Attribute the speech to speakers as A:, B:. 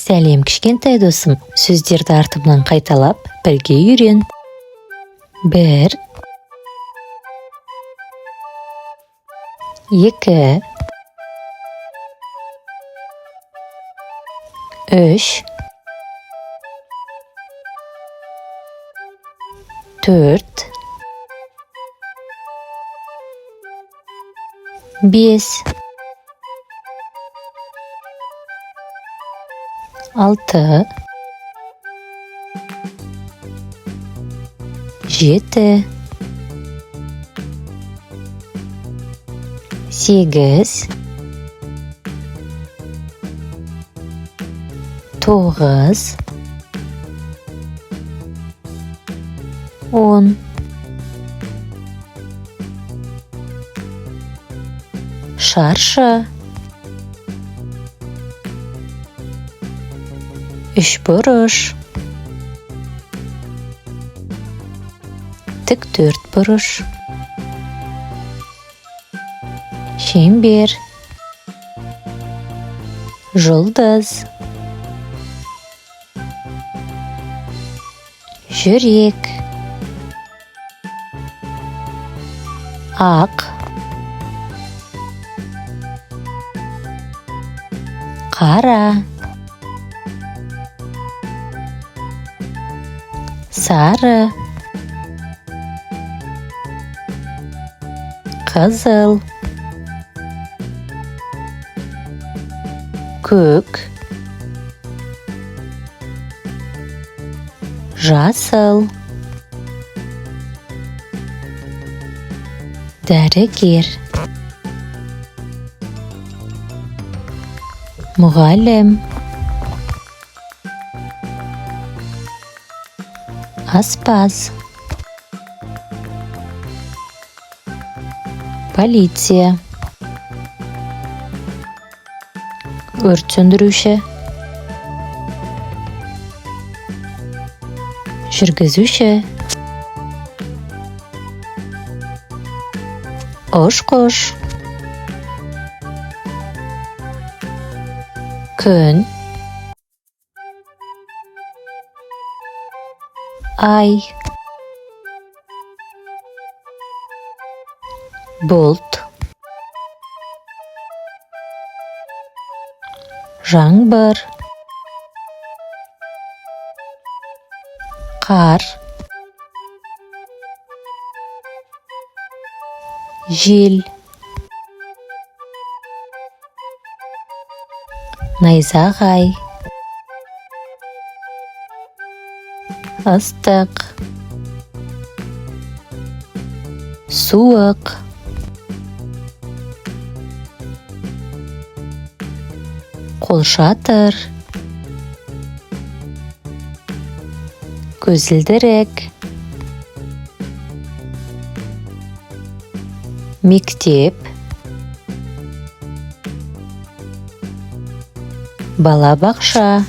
A: Сәлем, кішкентай досым! Сөздерді артымнан қайталап, бірге үйрен. 1, 2, 3, 4, 5, 6, 7, 8, 9, 10. Шаршы. Үшбұрыш. Тік төртбұрыш. Шеңбер. Жұлдыз. Жүрек. Ақ. Қара. Сары. Қызыл. Көк. Жасыл. Дәрігер. Мұғалім. Аспаз. Полиция. Өрт сөндіруші. Жүргізуші. Ұшқыш. Күн. Ай. Бұлт. Жаңбыр. Қар. Жел. Найзағай. Ыстық. Суық. Қолшатыр. Көзілдірік. Мектеп. Балабақша.